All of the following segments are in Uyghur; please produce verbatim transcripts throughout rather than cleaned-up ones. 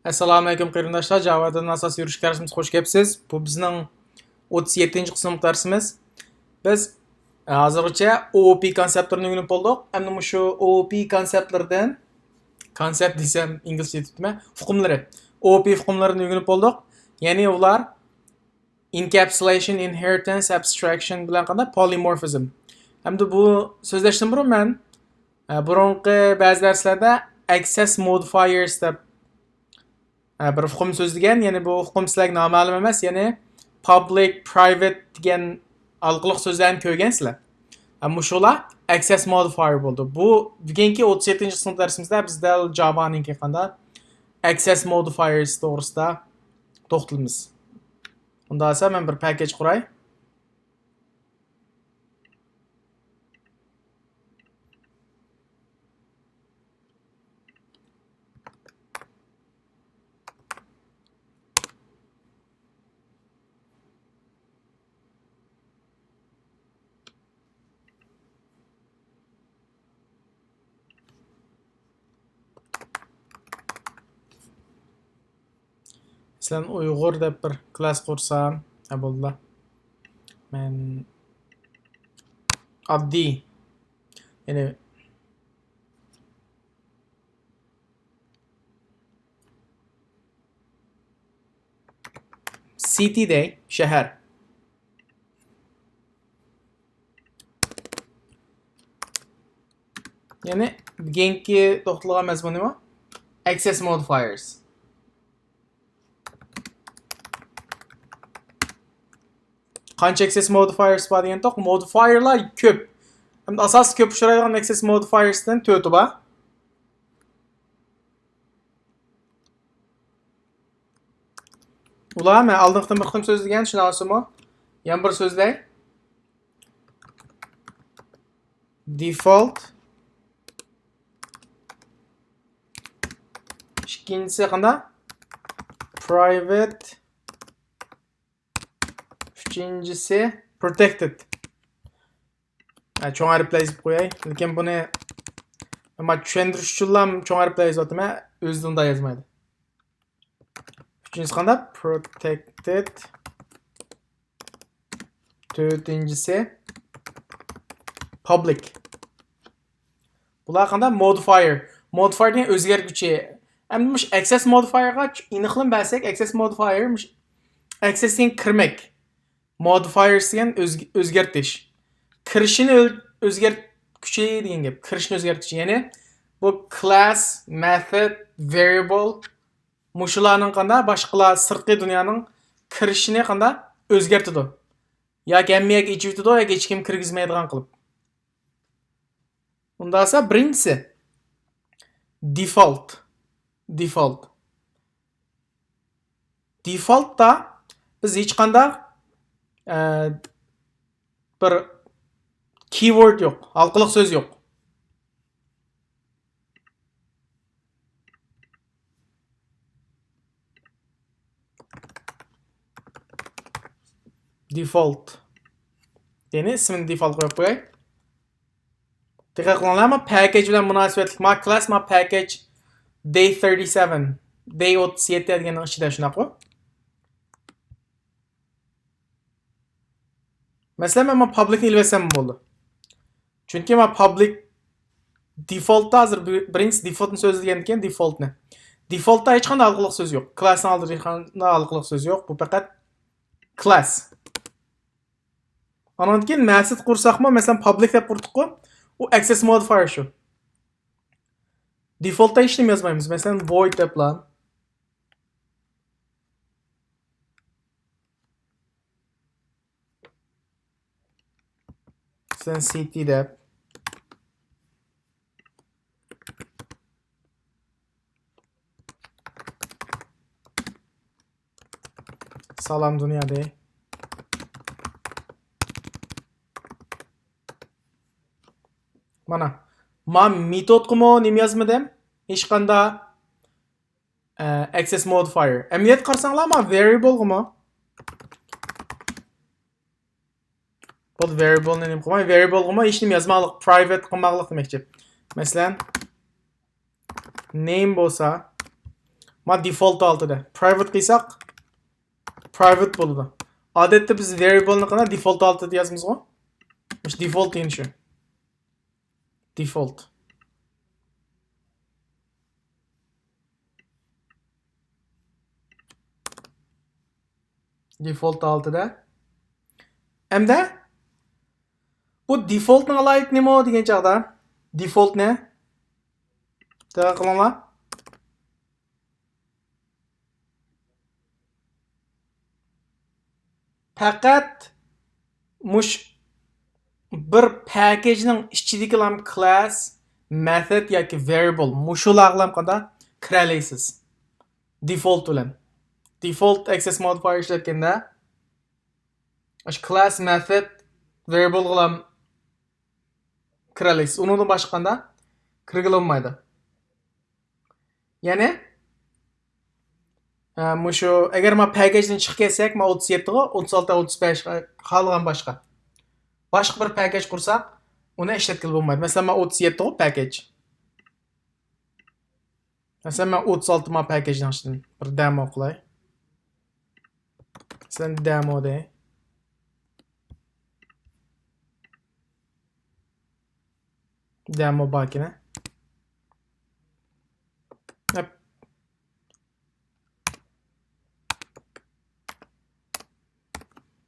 ئەسسالامۇئەلەيكۇم قېرىنداشلار، جاۋادىن ئاساس يۈرۈش دەرسىمىزگە خوش كەپسىز. بۇ بىزنىڭ ئوتتۇز يەتتىنچى سىنىپ دەرسىمىز. بىز، ئە، ھازىرغىچە ئوئوپى كونسېپتلىرىنى ئۆگىنىپ بولدۇق. ئەمدى مۇشۇ ئوئوپى كونسېپتلىرىدىن، كونسېپت دېسەم ئىنگلىزچە ئېيتىپتىمەن، ئۇقۇملىرى. ئوئوپى ئۇقۇملىرىنى ئۆگىنىپ بولدۇق. يەنى ئۇلار inception، inheritance، abstraction بىلەن قانداق polymorphism. ئەمدى بۇ سۆزلەشتىن بۇرۇن مەن، ئە، بۇرۇنقى بەزى دەرسلەردە access modifiers دەپ، ئە، بىر ئۇقۇم سۆزلىگەن، يەنى بۇ ئۇقۇم سىلەرگە نامەلۇم ئەمەس، يەنى public، private دېگەن ھالقىلىق سۆزلەرنى كۆرگەنسىلەر. ئە، مۇشۇلار access modifier بولىدۇ. بۇ بۈگۈنكى ئوتتۇز يەتتىنچى سىنىپ دەرسىمىزدە بىز دەل جاۋانىڭكى قانداق access modifiers توغرىسىدا توختىلىمىز. ئۇنداق بولسا مەن بىر پاكەج قۇراي. مەسىلەن، ئۇيغۇر دەپ بىر كلاس قۇرسام، ھە، بولدىلا. مەن ئاددىي، يەنى سىتى دەي، شەھەر. يەنى بۈگۈنكى توختىلىدىغان مەزمۇن نېمە؟ Access modifiers. قانچە access modifiers بار دېگەن توق؟ Modifierلار كۆپ. ھەمدە ئاساسىي كۆپ ئۇچرايدىغان access modifiersدىن تۆتى بار. ئۇلار مەن ئالدىنقى قېتىم بىر قېتىم سۆزلىگەن، شۇنىڭ ئۈچۈنمۇ يەنە بىر سۆزلەي. Default. ئىككىنچىسى قانداق؟ Private. ئۈچىنچىسى protected. ھە، چوڭ ھەرپلەر يېزىپ قوياي. لېكىن بۇنى، ئەمما چۈشەندۈرۈش ئۈچۈنلا چوڭ ھەرپلەر يېزىۋاتىمەن. ئۆزى ئۇنداق يازمايدۇ. ئۈچىنچىسى قانداق؟ Protected. تۆتىنچىسى public. بۇلار قانداق؟ Modifier. Modifier دېگەن ئۆزگەرتكۈچى. ئەمدى مۇشۇ access modifierغا ئېنىقلىما بەرسەك، access modifier مۇشۇ access دېگەن كىرمەك. Modifiers دېگەن ئۆزگ-، ئۆزگەرتىش. كىرىشىنى ئۆل-، ئۆزگەرتكۈچى دېگەن گەپ. كىرىشنى ئۆزگەرتكۈچى. يەنى بۇ class، method، variable، مۇشۇلارنىڭ قانداق باشقىلار سىرتقى دۇنيانىڭ كىرىشىنى قانداق ئۆزگەرتىدۇ. ياكى ھەممە يەرگە ئېچىۋېتىدۇ، ياكى ھېچكىم كىرگۈزمەيدىغان قىلىپ. ئۇنداق بولسا بىرىنچىسى، default. Default. Defaultتا بىز ھېچقانداق، ئە، بىر keyword يوق، ھالقىلىق سۆز يوق. Default. يەنى ئىسمىنى default قويۇپ قوياي. دىققەت قىلىڭلار، ما package بىلەن مۇناسىۋەتلىك، ما class، ما package day thirty seven، day ئوتتۇز يەتتە دېگەننىڭ ئىچىدە، شۇنداققۇ؟ مەسىلەن، مەن ما publicنى ئېلىۋەتسەم بولدى. چۈنكى ما public defaultتا ھازىر بىر-، بىرىنچىسى defaultنى سۆزلىگەندىكىن defaultنى. Defaultتا ھېچقانداق ھالقىلىق سۆز يوق. Classنىڭ ئالدىدا ھېچقانداق ھالقىلىق سۆز يوق. بۇ پەقەت class. ئانان كېيىن method قۇرساقمۇ، مەسىلەن، public دەپ قۇردۇققۇ، ئۇ access modifier شۇ. Defaultتا ھېچنېمە يازمايمىز. مەسىلەن، void دەپلا. مەسىلەن، city دەپ. سالام دۇنيا دەي. مانا. ما مېتودقىمۇ نېمە يازمىدىم؟ ھېچقانداق، ئە، access modifier. ئەمەلىيەتتە قارىساڭلار، ما variableغىمۇ. بۇ variableنى نېمە قىلماي، variableغىمۇ ھېچنېمە يازماقلىق، private قىلماقلىق دېمەكچى. مەسىلەن، name بولسا، ما دېفولت ھالىتىدە. پرايۋېت قىلساق، پرايۋېت بولىدۇ. ئادەتتە بىز ۋېرىيبلنى قانداق دېفولت ھالىتىدە يازىمىزغۇ؟ مۇشۇ دېفولت دېگەن شۇ. دېفولت. دېفولت ھالىتىدە. ئەمدى بۇ دېفولتنىڭ ئالاھىدىلىكى نېمە دېگەن چاغدا، دېفولتنى دىققەت قىلىڭلار. پەقەت مۇش بىر پەكەجنىڭ ئىچىدىكىلام كلاس، مېتود ياكى ۋېرىيبل مۇشۇلارغىلام قانداق كىرەلەيسىز. دېفولت بىلەن. دېفولت ئەكسېس مودىفايېر ئىشلەتكەندە ئاشۇ كلاس، مېتود، ۋېرىيبلغىلام كىرەلەيسىز. ئۇنىڭدىن باشقا قانداق كىرگىلى بولمايدۇ. يەنى، ئە، مۇشۇ، ئەگەر ما پەكەجدىن چىقىپ كەتسەك، ما ئوتتۇز يەتتىغۇ، ئوتتۇز ئالتە، ئوتتۇز بەش، خالىغان باشقا. باشقا بىر پەكەج قۇرساق، ئۇنى ئىشلەتكىلى بولمايدۇ. مەسىلەن، ما ئوتتۇز يەتتىغۇ پەكەج. مەسىلەن، مەن ئوتتۇز ئالتە ما پەكەجنىڭ ئىچىدىن بىر دېمو قىلاي. مەسىلەن، دېمو دەي. دېمو باركىنە. ئەپ.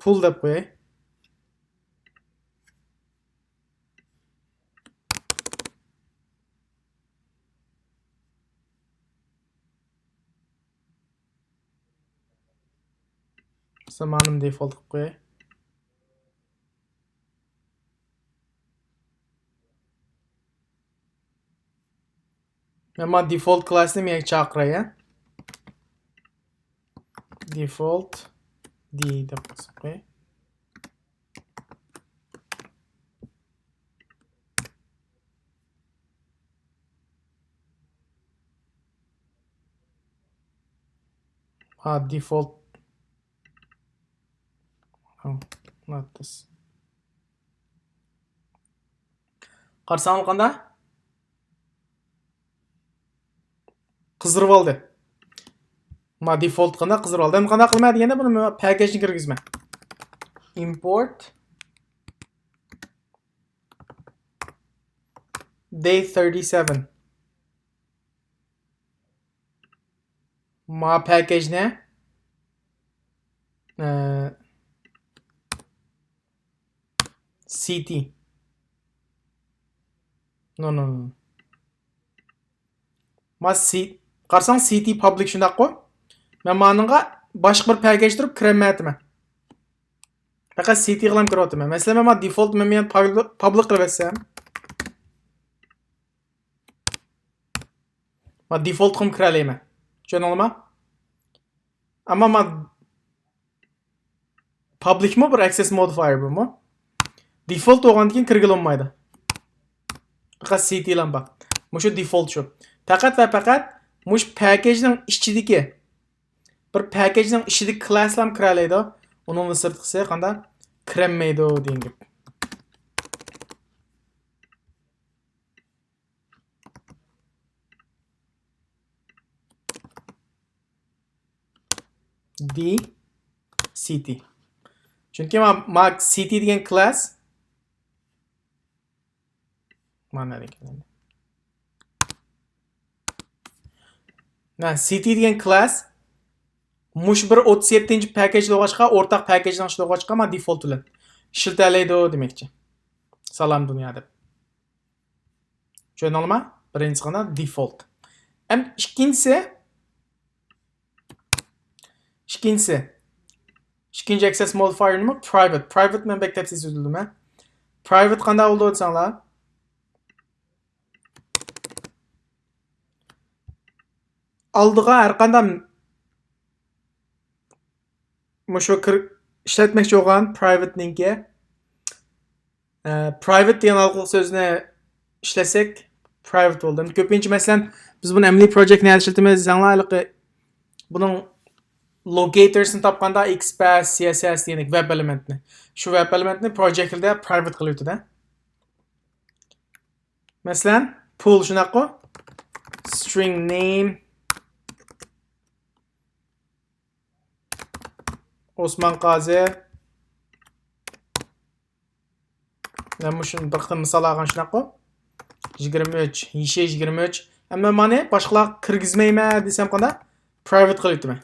پۇل دەپ قوياي. زامانىم دېفولت قىلىپ قوياي. مەن ما دېفولت كلاسنى مەن چاقىراي، ھە؟ دېفولت دى دەپ قويساق. ھا، دېفولت. ھا، not this. قارىساڭلار قانداق؟ قىزىرىۋالدى. ما دېفولت قانداق قىزىرىۋالدى. ئەمدى قانداق قىلىمەن دېگەندە، بۇنى مەن پەكەجنى كىرگۈزىمەن. Import day thirty seven. ما پەكەجنى، ئە، سىتى. نو، نو، نو. ما سى-، قارىساڭ سىتى پابلىك شۇنداققۇ؟ مەن مانىڭغا باشقا بىر پەكەج تۇرۇپ كىرەلمەيتىمەن. پەقەت سىتىغىلا كىرىۋاتىمەن. مەسىلەن، مەن ما دېفولت مەن مېنى پابلىك قىلىۋەتسەم. ما دېفولتقىمۇ كىرەلەيمەن. چۈشەندىڭلارمۇ؟ ئەمما ما پابلىكمۇ بىر ئەكسېس مودىفايېر بۇمۇ. دېفولت بولغاندىن كېيىن كىرگىلى بولمايدۇ. پەقەت سىتىلام بار. مۇشۇ دېفولت شۇ. پەقەت ۋە پەقەت مۇشۇ پەكەجنىڭ ئىچىدىكى، بىر پەكەجنىڭ ئىچىدىكى كلاسلام كىرەلەيدۇ. ئۇنىڭدىن سىرتقىسى قانداق؟ كىرەلمەيدۇ دېگەن گەپ. دى سىتى. چۈنكى ما، ما سىتى دېگەن كلاس. مانا دېگەن. مانا سىتى دېگەن كلاس مۇشۇ بىر ئوتتۇز يەتتىنچى پەكەج بولغاچقا، ئورتاق پەكەجنىڭ ئىچىدە بولغاچقا، ما دېفولت بىلەن ئىشلىتەلەيدۇ دېمەكچى. سالام دۇنيا دەپ. چۈشەندىڭلارمۇ؟ بىرىنچىسى قانداق؟ دېفولت. ئەم، ئىككىنچىسى، ئىككىنچىسى، ئىككىنچى ئەكسېس مودىفايېر نېمە؟ پرايۋېت. پرايۋېت مەن بەك تەپسىلىي سۆزلىدىم، ھە؟ پرايۋېت قانداق بولىدۇ دېسەڭلار، ئالدىغا ھەر قانداق مۇشۇ كىر-، ئىشلەتمەكچى بولغان پرايۋېتنىڭكى، ئە، پرايۋېت دېگەن ھالقىلىق سۆزنى ئىشلەتسەك، پرايۋېت بولدى. كۆپىنچە، مەسىلەن، بىز بۇنى ئەمەلىي پروجېكت نەدە ئىشلىتىمىز دېسەڭلار، ھېلىقى بۇنىڭ لوكېيتورسىنى تاپقاندا، ئېكسپرېس، سى ئېس ئېس دېگەندەك ۋېب ئېلېمېنتنى. شۇ ۋېب ئېلېمېنتنى پروجېكتلىدا پرايۋېت قىلىۋېتىدۇ. مەسىلەن، پۇل شۇنداققۇ؟ String name ئوسمان قازى. مەن مۇشۇنى بىر قېتىم مىسال ئالغان شۇنداققۇ؟ يىگىرمە ئۈچ، يېشى يىگىرمە ئۈچ. ئەمما مانا باشقىلارغا كىرگۈزمەيمەن دېسەم قانداق؟ Private قىلىۋېتىمەن.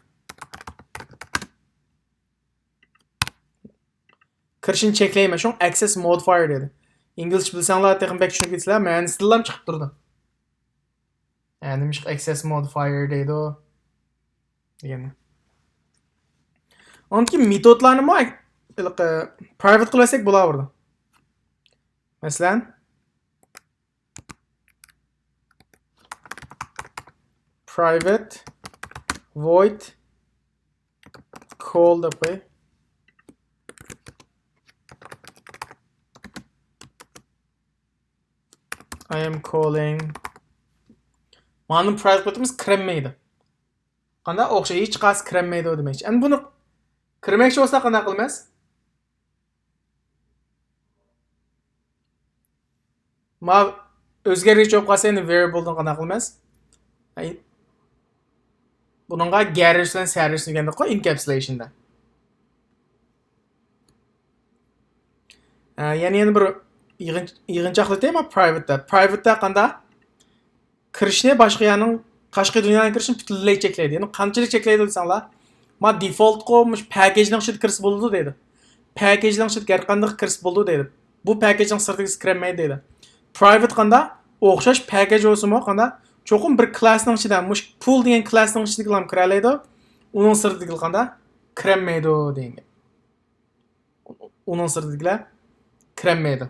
كىرىشىنى چەكلەيمەن. شۇڭا access modifier دەيدۇ. ئىنگلىزچە بىلسەڭلار تېخىمۇ بەك چۈشىنىپ كېتىسىلەر. مەنىسىدىنلا چىقىپ تۇرىدۇ. يەنى نېمىشقا access modifier دەيدۇ دېگەننى. ئاندىن كېيىن مېتودلارنىمۇ ھېلىقى private قىلىۋەتسەك بولاۋېرىدۇ. مەسىلەن، private void call دەپ قوياي. I am calling. مانا private قىلىۋېتىمىز، كىرەلمەيدۇ. قانداق ئوخشاش، ھېچقايسى كىرەلمەيدۇ دېمەكچى. ئەمدى بۇنى كىرمەكچى بولسا قانداق قىلىمىز؟ ما ئۆزگەرگۈچى بولۇپ قالسا، يەنە variable دىن قانداق قىلىمىز؟ ئەي، بۇنىڭغا garrison بىلەن servers دېگەندەكقۇ، encapsulation دا. ئە، يەنە، يەنە بىر يىغىن-، يىغىنچاقلىتاي ما private دا. Private دا قانداق؟ كىرىشنى باشقا يەرنىڭ، تاشقى دۇنيانىڭ كىرىشىنى پۈتۈنلەي چەكلەيدۇ. يەنى قانچىلىك چەكلەيدۇ دېسەڭلار، ما default قۇ مۇشۇ package نىڭ ئىچىدە كىرسە بولىدۇ دەيدۇ. Package نىڭ ئىچىدە ھەر قانداق كىرسە بولىدۇ دەيدۇ. بۇ package نىڭ سىرتىدىكىسى كىرەلمەيدۇ دەيدۇ. Private قانداق؟ ئوخشاش package بولسىمۇ قانداق؟ چوقۇم بىر class نىڭ ئىچىدە، مۇشۇ pool دېگەن class نىڭ ئىچىدىكىلەرمۇ كىرەلەيدۇ. ئۇنىڭ سىرتىدىكىلەر قانداق؟ كىرەلمەيدۇ دېگەن گەپ. ئۇنىڭ سىرتىدىكىلەر كىرەلمەيدۇ.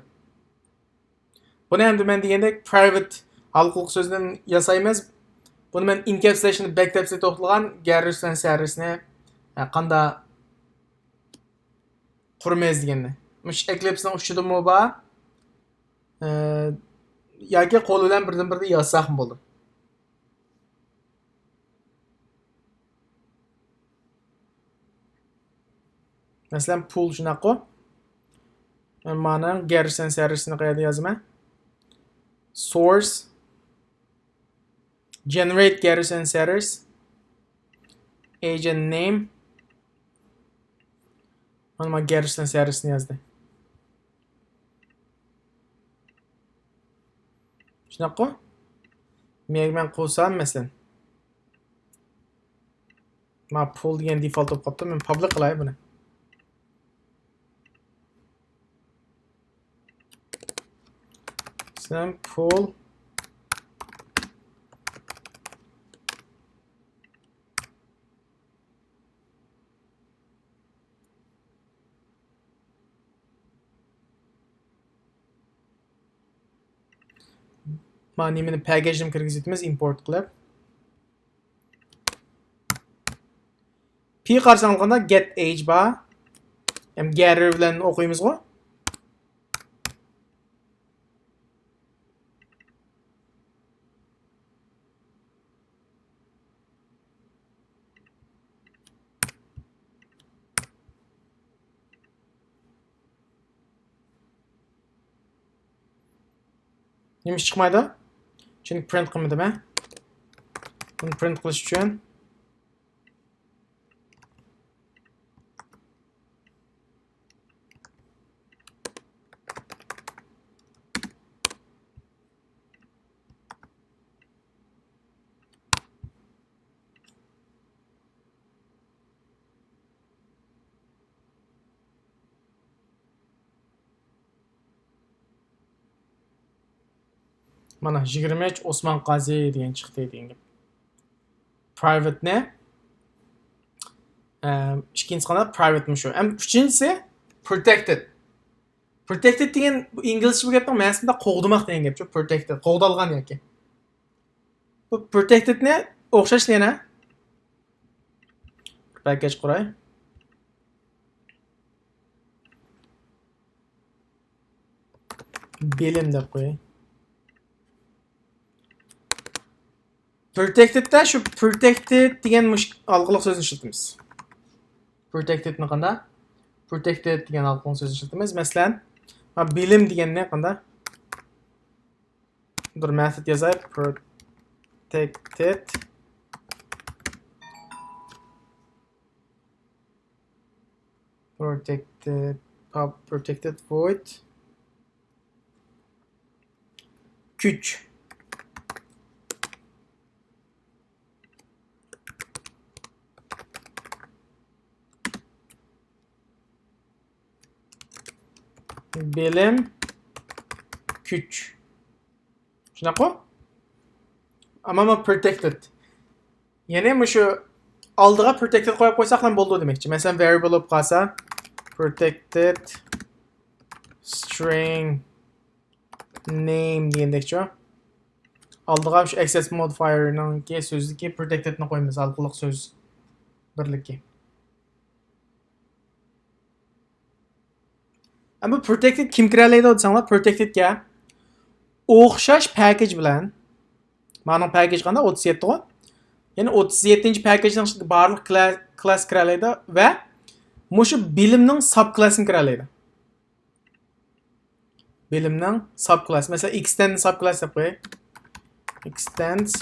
بۇنى ئەمدى مەن دېگەندەك private ھالقىلىق سۆزدىن ياسايمىز. بۇنى مەن encapsulation بەك تەپسىلىي توختالغان، garrison بىلەن servers نى، ئە، قاندا قۇرىمىز دېگەننى. مۇشۇ Eclipse نىڭ ئۇچىدىمۇ بار. ئە، ياكى قول بىلەن بىردىن بىردە يازساقمۇ بولىدۇ. مەسىلەن، pool شۇنداققۇ. مەن مانىڭ garrison servers نى قەيەردە يازىمەن؟ Source. Generate garrison servers. Agent name. مانا ما garrison servers نى يازدى. شۇنداققۇ؟ مەن، مەن قوسام، مەسىلەن. ما pool دېگەن default بولۇپ قاپتۇ. مەن public قىلاي بۇنى. مەسىلەن، pool. مانا نېمىنى، package نى كىرگۈزۈۋېتىمىز، import قىلىپ. P قارىساڭلار قانداق، get age بار. ھەم garr بىلەن ئوقۇيمىزغۇ. نېمىش چىقمايدۇ؟ چۈنكى print قىلمىدىم ھە. بۇنى print قىلىش ئۈچۈن مانا يىگىرمە ئۈچ ئوسمان قازى دېگەن چىقتى دېگەن گەپ. Private نى، ئە، ئىككىنچىسى قانداق؟ Private مۇشۇ. ھەم ئۈچىنچىسى protected. Protected دېگەن بۇ ئىنگلىزچە بۇ گەپنىڭ مەنىسى مۇنداق قوغدىماق دېگەن گەپ شۇ، protected، قوغدالغان ياكى. بۇ protected نى ئوخشاش يەنە. بىر package قۇراي. بىلىم دەپ قوياي. Protected دە شۇ protected دېگەن مۇش ھالقىلىق سۆزنى ئىشلىتىمىز. Protected نى قاندا؟ Protected دېگەن ھالقىلىق سۆزنى ئىشلىتىمىز. مەسىلەن، ھا، بىلىم دېگەننى قاندا؟ بىر method يازاي. Protected. Protected, pub protected void. كۈچ. بىلىم، كۈچ. شۇنداققۇ؟ ئەمما ما protected. يەنى مۇشۇ ئالدىغا protected قويۇپ قويساقلا بولىدۇ دېمەكچى. مەسىلەن، variable بولۇپ قالسا، protected string name دېگەندەكچۇ. ئالدىغا شۇ access modifierنىڭكى سۆزىدىكى protectedنى قويىمىز، ھالقىلىق سۆز بىرلىكى. ئەمما protected كىم كىرەلەيدۇ دېسەڭلار، protectedكە ئوخشاش package بىلەن، مانىڭ package قاندا؟ ئوتتۇز يەتتىغۇ. يەنى ئوتتۇز يەتتىنچى packageنىڭ ئىچىدىكى بارلىق كلا-، class كىرەلەيدۇ ۋە مۇشۇ بىلىمنىڭ subclassىمۇ كىرەلەيدۇ. بىلىمنىڭ subclass. مەسىلەن، extend subclass دەپ قوياي. Extends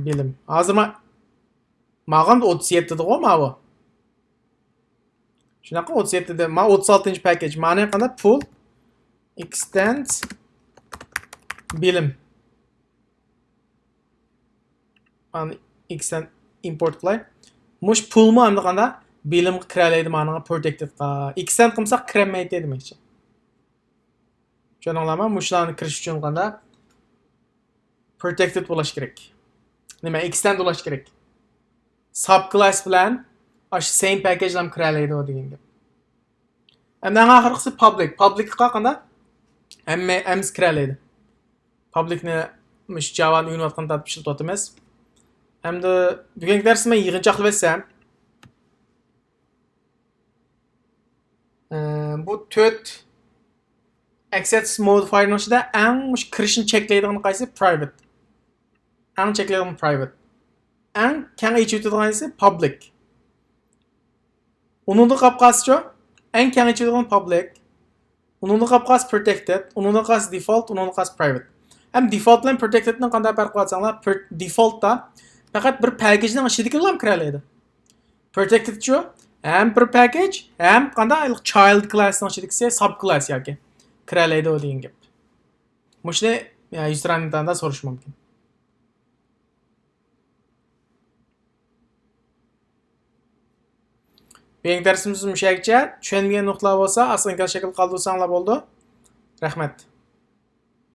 بىلىم. ھازىر ما-، ماغان ئوتتۇز يەتتىدىغۇ ماۋۇ. شۇنداققۇ، ئوتتۇز يەتتىدە. ما ئوتتۇز ئالتىنچى package. مانى قانداق؟ Pull extends بىلىم. ئان extend import قىلاي. مۇش pullمۇ ئەمدى قانداق؟ بىلىمگە كىرەلەيدۇ مانىڭغا protectedقا. Extend قىلمىساق كىرەلمەيدۇ دېمەكچى. چۈشەندىڭلارمۇ؟ مۇشۇلارنى كىرىش ئۈچۈن قانداق؟ Protected بولۇش كېرەك. نېمە، extend بولۇش كېرەك. Subclass بىلەن ئاشۇ same packageلام كىرەلەيدۇ دېگەن گەپ. ئەمدى ئەڭ ئاخىرقىسى public. Publicقا قانداق؟ ھەممە، ھەممىسى كىرەلەيدۇ. Publicنى مۇشۇ جاۋانى ئۆگىنىۋاتقان تارتىپ ئىشلىتىۋاتىمىز. ئەمدى بۈگۈنكى دەرسنى مەن يىغىنچاقلاپ ئۆتسەم، ئە، بۇ تۆت access modifierنىڭ ئىچىدە ئەڭ مۇشۇ كىرىشنى چەكلەيدىغىنى قايسى؟ Private. ئەڭ چەكلەيدىغىنى private. ئەڭ كەڭ ئېچىۋېتىدىغىنى قايسى؟ Public. ئۇنىڭدا قاپ قالسىچۇ؟ ئەڭ كەڭ ئېچىۋېتىدىغىنى public. ئۇنىڭدا قاپ قالسا protected. ئۇنىڭدا قالسا default. ئۇنىڭدا قالسا private. ھەم default بىلەن protectedنىڭ قانداق پەرقى بار دېسەڭلار، per-، defaultتا پەقەت بىر packageنىڭ ئىچىدىكىلام كىرەلەيدۇ. Protectedچۇ؟ ھەم بىر package، ھەم قانداق child classنىڭ ئىچىدىكىسى subclass ياكى كىرەلەيدۇ دېگەن گەپ. مۇشۇنى، يا، يۈزتۇرا ئىمتىھاندا سورىشى مۇمكىن. بۈگۈنكى دەرسىمىز مۇشۇ يەرگىچە. چۈشەنمىگەن نۇقتىلار بولسا، ئاستىغا ئىنكاس شەكلىدە قالدۇرساڭلار بولىدۇ. رەھمەت.